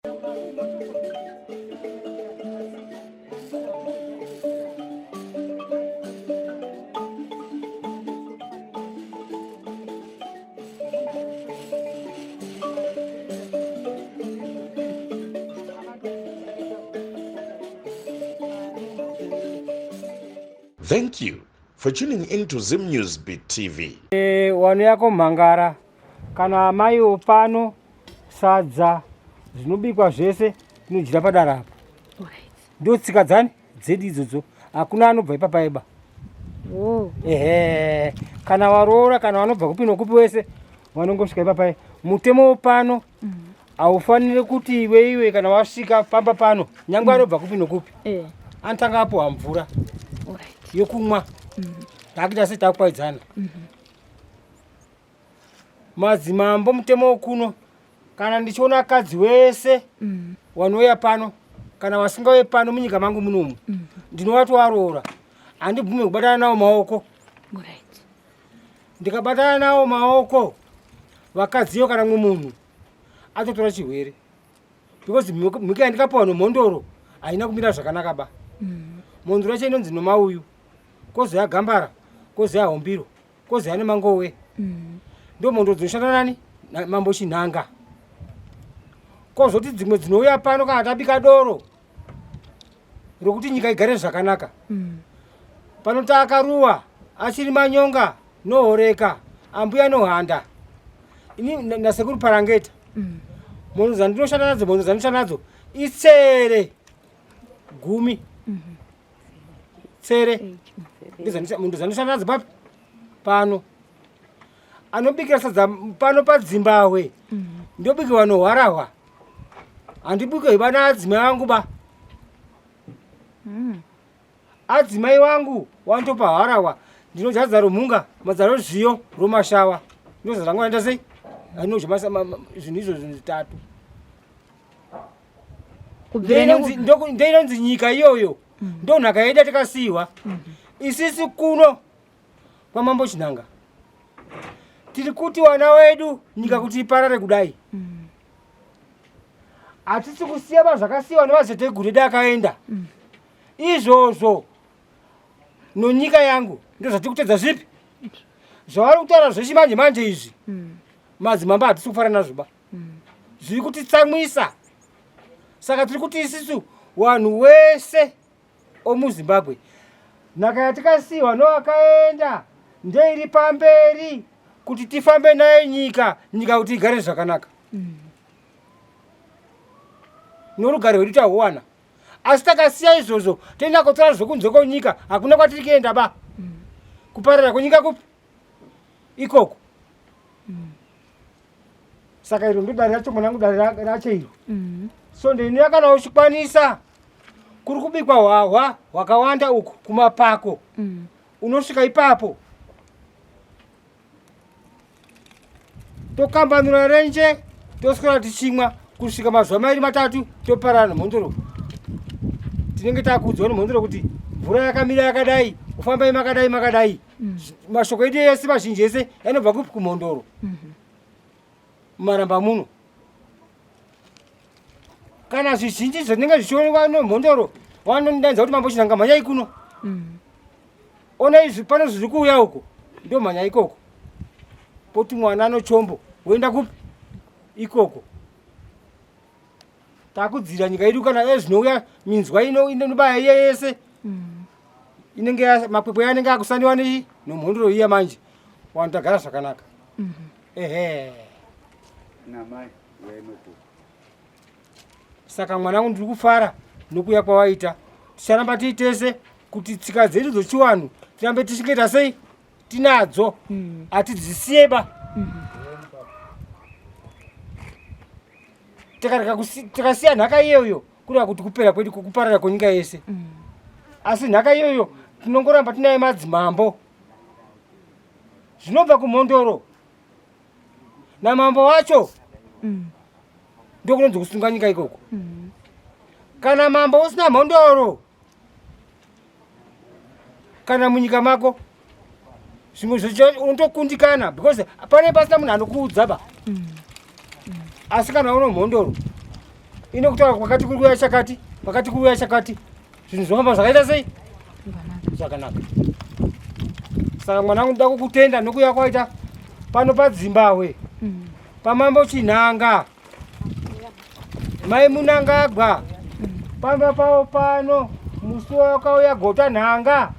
Thank you for tuning in to Zim News Beat TV. Eh, wano yako mhangara kana amai pano sadza zvinobikwa zvese tinodyira padara apa ndo tsika dzani dzedu idzodzo hakuna anobva ipapaiba oh. ehe kana waroora kana vanobva kupi nokupi wese vanongosvika ipapai mutemo pano mm. haufaniri kuti iwe iwe kana wasvika pamba pano nyange mm. anobva kupi nokupi eh. anotanga apuhwa mvura yokumwa mm. takuita sei takukwaidzana mm-hmm. Madzimambo mutemo wokuno kana ndichiona kadzi wese wanouya pano kana wasingauye pano munyika mangu munomu ndinovati waroora handibvume kubatana nawo maoko Alright. ndikabatana nawo maoko vakadziyo kana mumwe munhu atotora chirwere because mhika yandikapiwa nomhondoro haina kumira zvakanaka ba mhondoro yacho inonzi nomauyu kozoya gambara kozoya hombiro kozi ane mangowe mm. ndo mhondo dzinoshanda nani mambo chinhanga kozoti dzimwe dzinouya pano kana tabika doro rokuti nyika igare zvakanaka mm. pano taakaruwa achiri manyonga nohoreka ambuya nohanda ini nasekuru parangeta mm. mhondo dzandinoshanda nadzo mhondo dzandinoshanda nadzo itsere gumi mm -hmm. tsere munhu dzandishanda nadzo papi pano anobikira sadza pano padzimbahwe mm. ndobikirwa nohwarahwa handibikirwi vana adzimai vangu ba mm. adzimai wangu wantopa hwarahwa ndinodya sadza romhunga madza rozviyo romashawa ndozva rangu anoita sei anodya zvinhu izvo zvinhu zvitatu Ndoinonzi nyika iyoyo mm. ndo nhaka yedu yatakasiiwa mm -hmm. isisi kuno kwamambo Chinhanga tiri kuti wana wedu nyika mm. kuti iparare kudai mm. hatisi kusiya pazvakasiyiwa nevazeteguru edu akaenda mm. izvozvo nonyika yangu ndozvatiri kutedza zvipi zvavari kutaura zvechimanje manje izvi mm. madzimambo hatisi kufara nazvo ba mm. Zviri kutitsamwisa saka tiri kuti isisu wanhu wese omuzimbabwe nhaka yatikasiyiwa nowakaenda ndeiri pamberi kuti tifambe nayo nyika nyika kuti igare zvakanaka mm. Norugare rwedu tahuwana asi takasiya izvozvo toenda kotora zvokunze kwenyika hakuna kwatiri kuenda ba mm. Kuparara kwenyika kupi ikoko mm. Saka iro ndodare racho mwanangu dare racho iro mm. So ndinoya kana uchikwanisa kuri kubikwa hwahwa hwakawanda uku kumapako mm. Unosvika ipapo tokambanura renje toswera tichimwa kusvika mazuva mairi matatu toparana mhondoro tinenge takuudzwa nemhondoro kuti mvura yakamira yakadai ufambai makadai makadai mm. Mashoko edu ese mazhinji ese yanobva kupi kumhondoro mm -hmm. Mumaramba muno kana zvizhinji zvinenge zvichionekwa nemhondoro vanondidaidza kuti mambo Chinhanga mhanyai kuno mm. Ona izvi pano zviri kuuya uko ndomhanya ikoko poti mwana anochombo woenda kupi ikoko takudzira nyika yedu kana ezvinouya minzwa ino inobaya iye yese mm. Inenge makwekwe anenge akusaniwa nei nomhondoro iya manje wanhu tagara zvakanaka mm -hmm. Ehe namai wenoku saka mwanangu ndiri kufara nokuya kwawaita ticharamba tiri tese kuti tsika dzedu dzechiwanhu tirambe tichingeta sei tinadzo hatidzisiye mm. ba mm -hmm. Tikasiya nhaka iyoyo kureva kuti kupera kwedu kuparara kwenyika yese mm. Asi nhaka iyoyo tinongoramba tinaye madzimambo zvinobva kumhondoro namambo wacho mm. Ndokunonzi kusunga nyika ikoko mm. Kana mambo usina mhondoro kana munyika mako zvimwe zvacho unotokundikana because pane pasina munhu anokuudza ba mm. Asi kana uno mhondoro Inokutaura kwakati kuri kuuya chakati, kwakati kuri kuuya chakati. Zvinhu zvinofamba zvakaita sei? Zvakanaka. Saka mwanangu ndoda kukutenda nokuuya kwaita pano paDzimbahwe. Pamambo Chinhanga. Mai Munangagwa. Pamba pavo pano musi wakauya gota nhanga.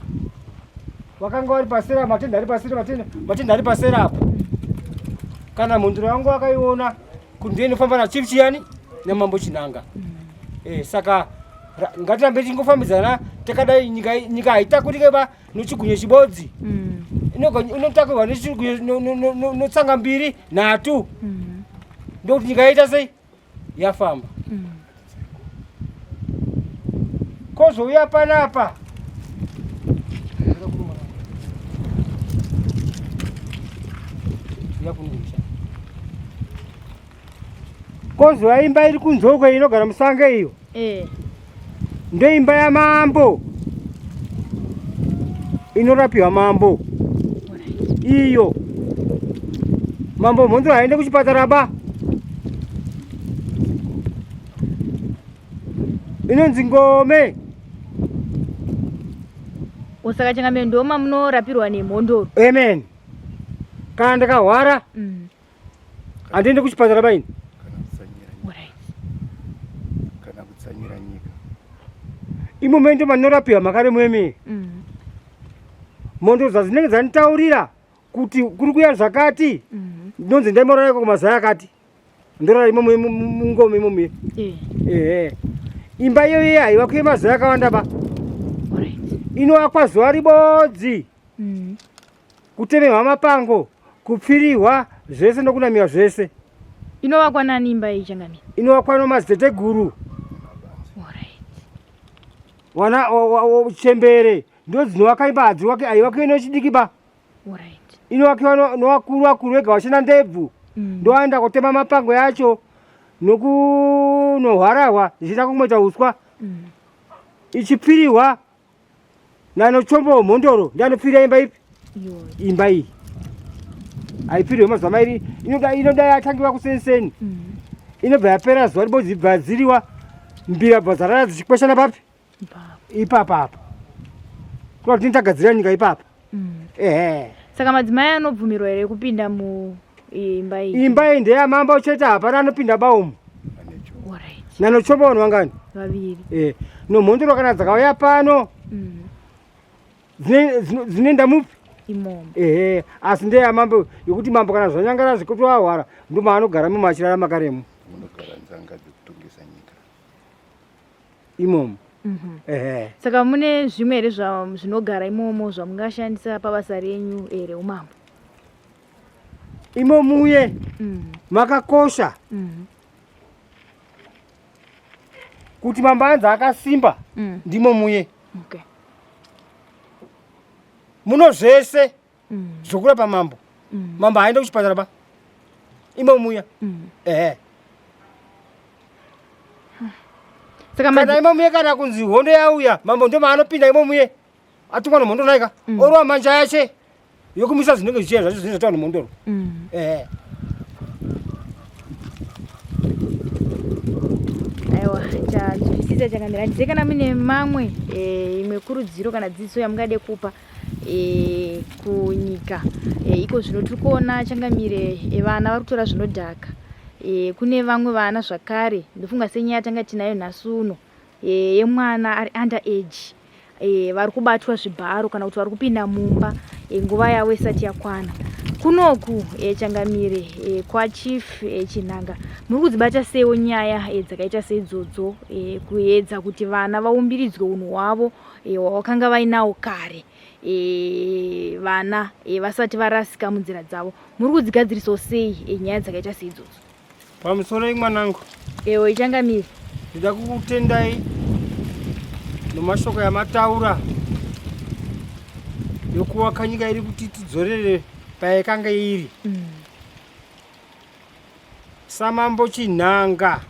Wakanga wari pasera matende ari pasera matende matende ari pasera apo. Kana mhunduro yangu akaiona kuti ndiyo inofamba nachief chiyani namambo Chinhanga. Eh, saka ngatirambe tichingofambidzana takadai nyika nyika haitakurike ba nochigunye chibodzi inotakurwa nechigunye notsanga mbiri nhatu ndokuti nyika yaita sei yafamba kozouya panapa kozouya imba iri kunze uko inogara musango iyo Eh. Ndoimba yamambo inorapiwa mambo iyo. Mambo Mhondoro haende kuchipatara ba. Inonzi ngome. Saka changamire ndoma munorapirwa nemhondoro. Amen. Kana ndakahwara handiende kuchipatara baini. Kana kutsanyira nyika. Imo mende manorapiwa makare mwemi. Mhondoro dzadzinenge dzanditaurira kuti kuri kuya zvakati. Ndinonzi ndaimorara iko kumazaya akati. Ndorara imo mungome imo muye. Ehe. Imba iyoyo haiwakwi mazaya akawanda ba. Inoakwa zuva ribodzi. Kutemerwa mapango, kupfirihwa zvese nokunamiwa zvese. Inovakwa nani imba iyi changamire? Inovakwa nomadziteteguru. Wana chembere ndo dzinovaka imba hadziwaki haiwakiwe nechidiki ba. Inowakiwa novakuru vakuru vega vachina ndebvu. Ndovaenda kutema mapango yacho nokunohwarahwa zvichiita kumweta uswa. Ichipfirihwa nanochombo mhondoro ndianopfirira imba ipi? Imba iyi haipfirwe mazuva mairi inoda yatangiwa kusenseni. Inobva yapera zuva ribodzi bva dziriwa mbira bva dzarara dzichikweshana papi? Ipapa apa. Kuda kuti tagadzira nyika ipapa. Ehe. Saka madzimai anobvumirwa here kupinda muimba iyi? Imba iyi ndeyamambo chete, hapana anopinda baumu. Nanochombo vanhu vangani? Vaviri. Eh, nomhondoro kana dzakauya pano dzinoenda mupi? Imomo. Ehe, asi ndeyamambo yokuti mambo kana zvanyangara zvikutoahwara ndo maanogara imomo achirarama karemo. Munogara nzanga dzekutongesa nyika. Imomo. Ehe. Saka mune zvimwe here zvinogara imomo zvamungashandisa pabasa renyu reumambo? Imomuye makakosha. Kuti mambo anzi akasimba ndimo muye. Muno zvese zvokurapa mambo. Mambo haende kuchipatara ba. Imo muya. Ehe. Saka kana imo muye kana kunzi hondo yauya mambo ndo maanopinda imo muye. Atumwa nomhondo naika. Orova manja yache yokumisa zvinenge zvichiya zvacho zvinenge zvataura nomhondoro. Ehe. Aiwa, chanzwisisa chakamira. Handizive kana mune mamwe imwe kurudziro kana dzidziso yamungade kupa kunyika. Iko zvino tiri kuona changamire vana vari kutora zvinodhaka. Kune vamwe vana zvakare, ndofunga senyaya tanga tinayo nhasi uno yemwana ari under age. Vari kubatwa zvibharo kana kuti vari kupinda mumba nguva yavo isati yakwana. Kunoku changamire kwaChief Chinhanga, muri kudzibata seiwo nyaya dzakaita seidzodzo kuedza kuti vana vaumbiridzwe unhu hwavo hwavakanga vainawo kare vana vasati varasika munzira dzavo? Muri kudzigadzirisawo sei nyaya dzakaita seidzodzo? Pamusoro mwanangu. Ewe changamire. Ndida kukutendai nomashoko yamataura yokuwaka nyika iri kuti tidzorere payakanga iri. Samambo Chinhanga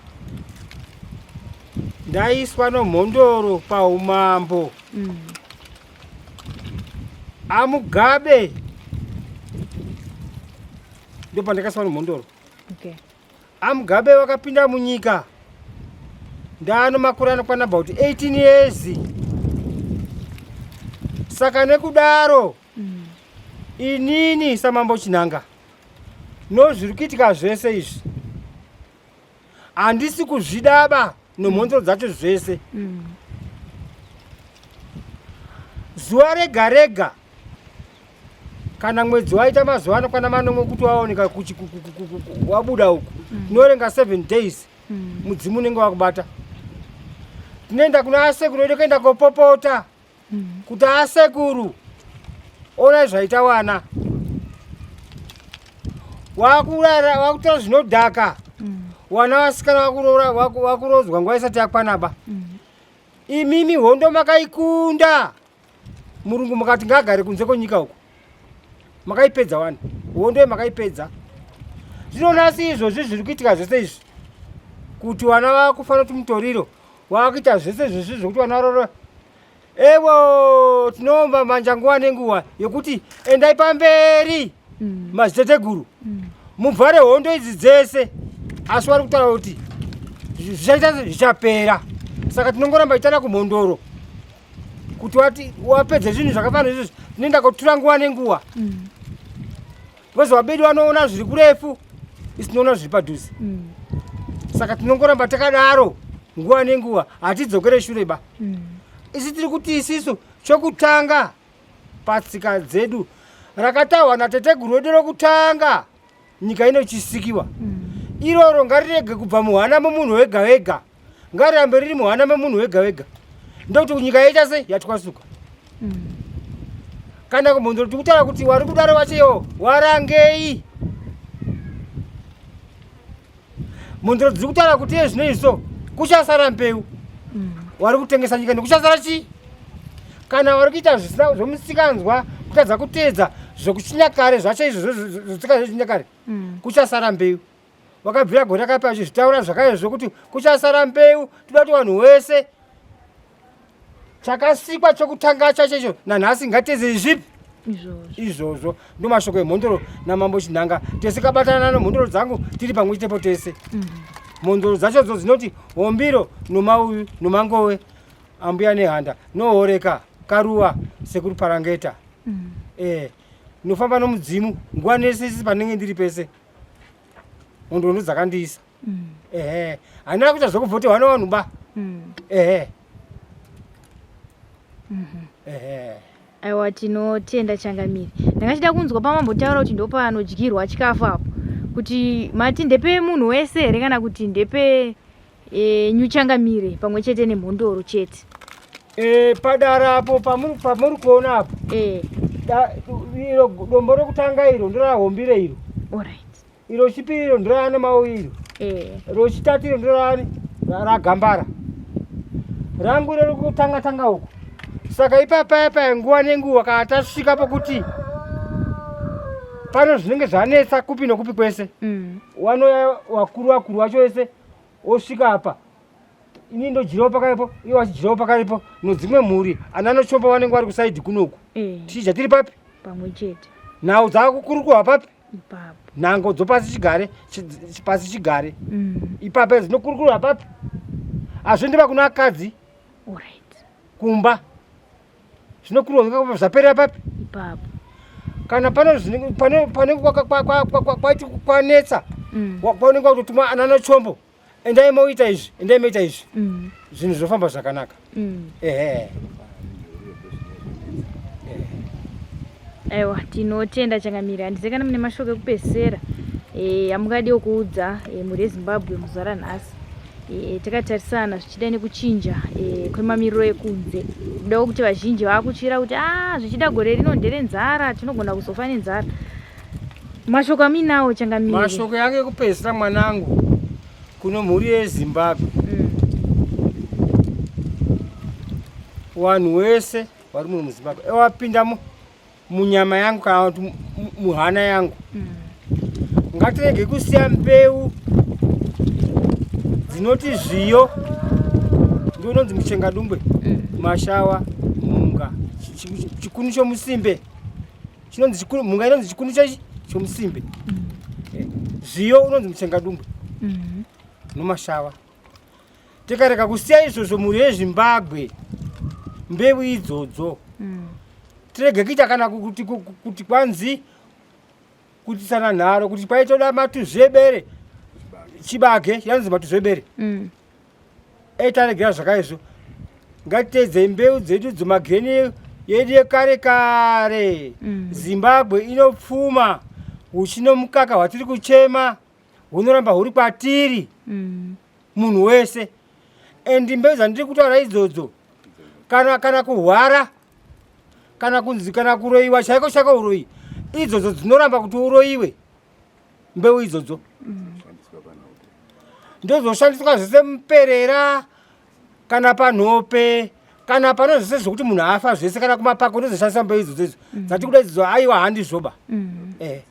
ndaiswa nomhondoro paumambo. Amugabe ndopandakaiswa nomhondoro. Amugabe vakapinda munyika. Ndano makore anokwana about 18 years. Saka nekudaro inini samambo Chinanga nozviri kuitika zvese izvi handisi kuzvidaba nomhondoro dzacho zvese. Zuva rega rega kana mwedzi waita mazuva anokwana manomwe kuti waoneka wabuda uku tinoverenga 7 days mudzimu unenge wakubata. Tinoenda kuna asekuru edu kuenda kopopota kuti asekuru onai zvaita wana wakurara wakutora zvinodhaka wana vasikana wakuroora wakurodzwa nguva isati yakwanaba. Imimi hondo makaikunda murungu mukati ngaagare kunze kwenyika uko makaipedza wani hondo makaipedza. Zvino nhasi izvozvi zviri kuitika zvese izvi kuti vana vakufanira kuti mutoriro wakuita zvese izvozvi zvekuti vana varoro ewo tinoomba manja nguva nenguva yekuti endai pamberi madziteteguru muvhare hondo idzi dzese, asi vari kutaura kuti zvichaita zvichapera. Saka tinongoramba tichitana kumhondoro kuti wati wapedze zvinhu zvakafanana izvozvi, tinoenda kotura nguva nenguva because vabedu vanoona zviri kurefu, isu tinoona zviri padhuze. Saka tinongoramba takadaro nguva nenguva, hatidzokere shure ba. Isi tiri kuti isisu chokutanga patsika dzedu rakatahwa nateteguru wedu rokutanga nyika ino ichisikiwa iroro ngarirege kubva muhana memunhu wega wega, ngarirambe riri muhana memunhu wega wega, ndokuti nyika yaita sei yatwasuka. Kana kumhondoro tikutaura kuti wari kudaro vacheyo warangei mhondoro dziri kutaura kuti iye zvino iso kuchasara mbeu wari kutengesa nyika nekuchasara chii kana wari kuita zvisina zvomusikanzwa kutadza kuteedza zvokuchinyakare zvacho izvo zvotsika zvechinyakare kuchasara mbeu. Wakabvira gore rakapa achizvitaura zvakaizvo kuti kuchasara mbeu. Toda kuti vanhu wese chakasikwa chokutanga chacho icho nanhasi ngateze zvipi izvozvo. Ndo mashoko emhondoro namambo Chinhanga tese kabatana nemhondoro dzangu tiri pamwe chetepo tese. Mhondoro dzacho dzo dzinoti hombiro nomauyu nomangowe ambuya nehanda nohoreka karuwa sekuru parangeta. Nofamba nomudzimu nguva nese panenge ndiri pese mhondoro ndo dzakandiisa. Ehe, handina kuita zvekuvhoterwa nevanhu ba. Ehe ehe. Aiwa, tinotenda changamire. Ndanga kunzwa pamambotaura kuti ndopanodyirwa chikafu apo, kuti mati ndepe munhu wese here kana kuti ndepe nyuchangamire pamwe chete nemhondoro chete? Padara apo pamuri kuona apo iro dombo rokutanga iro ndorahombire iro. Iro chipiri iro ndorane mauyu iro. Rochitatu iro ndorani ragambara rangu iro rokutanga tanga uku. Saka ipapa paya nguva nenguva kana tasvika pokuti pano zvinenge zvanetsa kupi nokupi kwese wanouya wakuru vakuru wacho wese osvika apa, ini ndodyirawo pakaipo, ivo vachidyirawo pakaipo nodzimwe mhuri ana anochomba vanenge vari kusaidhi kunoku. Tichidya tiri papi pamwe chete. Nhau dzakukurukurwa papi ipapo, nhango dzopasi chigare pasi chigare ipapo dzinokurukurwa papi, hazvindiva kuna akadzi kumba zvinokurwa zvaperera papi ipapo. Kana pano pane pane kwaiti kwanetsa kwaunenge wakutotuma ana nochombo, endai moita izvi, endai moita izvi, zvinhu zvofamba zvakanaka. Ehe. Aiwa, tinotenda changamire. Handizivi kana mune mashoko ekupedzisira amungadiwo kuudza mhuri yeZimbabwe muzuva ranhasi, takatarisana zvichida nekuchinja kwemamiriro ekunze, kuda kuti vazhinji vakutyira kuti a zvichida gore rino nderenzara, tinogona kuzofa nenzara. Mashoko amuinawo changamire? Mashoko yangu ekupedzisira mwanangu kuno mhuri yeZimbabwe, vanhu wese vari muno muZimbabwe ewapinda munyama yangu kana kuti muhana yangu, ngatirege kusiya mbeu dzinoti zviyo ndio unonzi muchengadumbwe, mashawa, mhunga, chikunu chomusimbe chinonzi chikunu, mhunga inonzi chikunu chechi chomusimbe. Zviyo unonzi muchengadumbwe nomashawa. Tikarega kusiya izvozvo mhuri yeZimbabwe mbeu idzodzo tirege kuita kana kuti, kuti kwanzi kuitisana nharo kuti kwaitoda matuzvi ebere chibage yanzi matuzvi ebere Ei taregera zvakaizvo ngatiteedzei mbeu dzedu dzemagreni yedu yekare kare. Zimbabwe inopfuma uchi nomukaka hwatiri kuchema hunoramba huri kwatiri munhu wese and mbeu dzandiri kutaura idzodzo kana kana kuhwara kana kunzi kana kuroiwa chaiko chaiko uroyi idzodzo dzinoramba kuti uroiwe mbeu idzodzo ndozoshandiswa zvese muperera kana panhope kana pano zvese zvekuti munhu afa zvese kana kumapako ndozoshandiswa mbeu idzodzo idzo dzati kuda idzodzo aiwa handizvoba eh.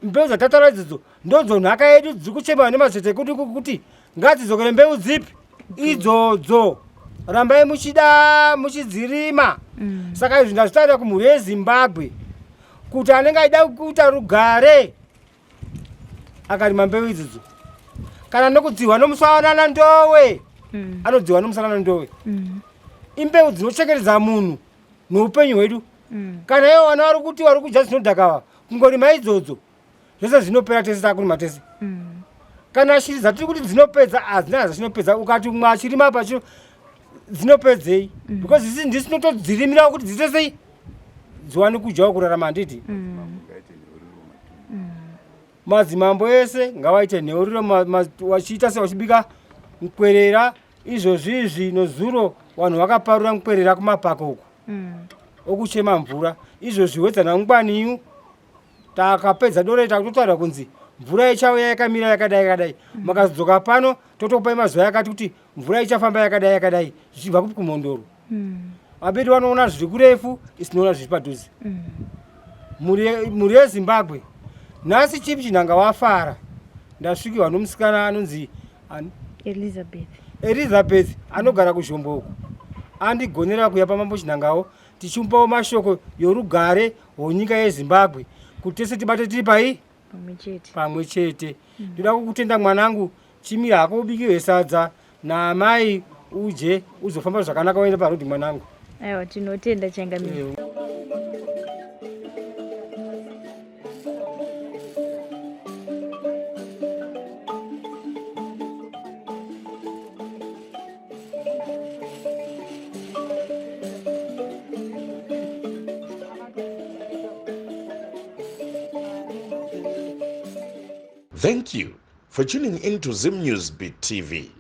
Mbeu dzatataura idzodzo ndodzo nhaka yedu dziri kuchema nemazvete ekuti kuti ngadzidzokere mbeu dzipi idzodzo rambai muchida muchidzirima. Saka izvi ndazvitaura kumhuri yeZimbabwe kuti anenge aida kuita rugare akarima mbeu idzodzo kana nokudzihwa nomusanana ndowe anodzihwa nomusanana ndowe imbeu dzinochengetedza munhu noupenyu hwedu. Kana ivo vana vari kuti vari kudya zvinodhaka kungorima idzodzo zvese zvinopera tese takurima tese. Kana shiri dzatiri kuti dzinopedza hadzina zvachinopedza ukati umwe achirima pacho dzinopedzei because isi ndisi tinotodzirimira kuti dziite sei dziwane kudyawo kurarama handiti. Madzimambo ese ngavaite nheuriro vachiita se vachibika mukwerera izvozvi izvi nozuro vanhu vakaparura mukwerera kumapako uku okuchema mvura izvozvi wedzana ngwaniyu takapedza dore takutotaura kunzi mvura ichauya yakamira yakadai yakadai makazodzoka pano totokupai mazuva yakati kuti mvura ichafamba yakadai yakadai zvichibva kupi kumhondoro. Vabeti vanoona zviri kurefu isu tinoona zviri padhuze. Mhuri yeZimbabwe nhasi chipi chinhanga wafara ndasvikirwa nomusikana anonzi Elizabeth. Elizabeth anogara kuZhombo uku andigonera kuya pamambo Chinhangawo tichimupawo mashoko yorugare hwonyika yeZimbabwe kuti tese tibate tiri pai pamwe chete. Ndoda kukutenda mwanangu chimira hako ubikirwe sadza naamai uje uzofamba zvakanaka uende parodhi mwanangu. Aiwa tinotenda changamire. Thank you for tuning in to Zim News Beat TV.